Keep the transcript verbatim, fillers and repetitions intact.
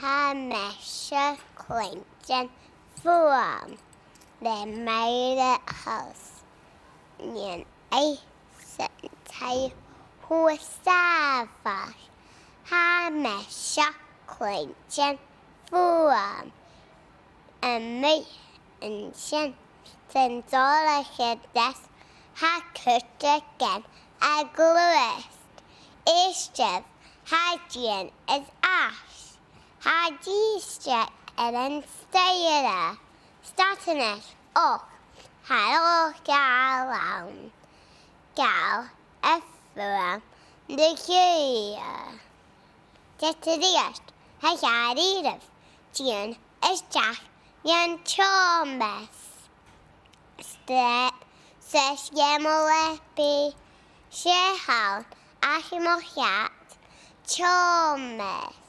Tha mise a' cluinntinn fuaim le Màiri House. Nì i sin taigh thuas sàmhach. Tha mise a' cluinntinn fuaim a-muigh an sin. San dorchadas tha cuideigin a' gluasad. Èistibh, tha Dian is Ais. Tha dithis air an staidhre. Stad a-nis, och, tha an làr gheal ann. Gheal a' fuaim na gaoithe. Tha e a' tighinn a-rithist, tha e a' dol a-rithist. Dian a-steach dhan t-seòmar. Stad, 's e mo leabaidh, 's e thall, ach mo cheart, seòmar.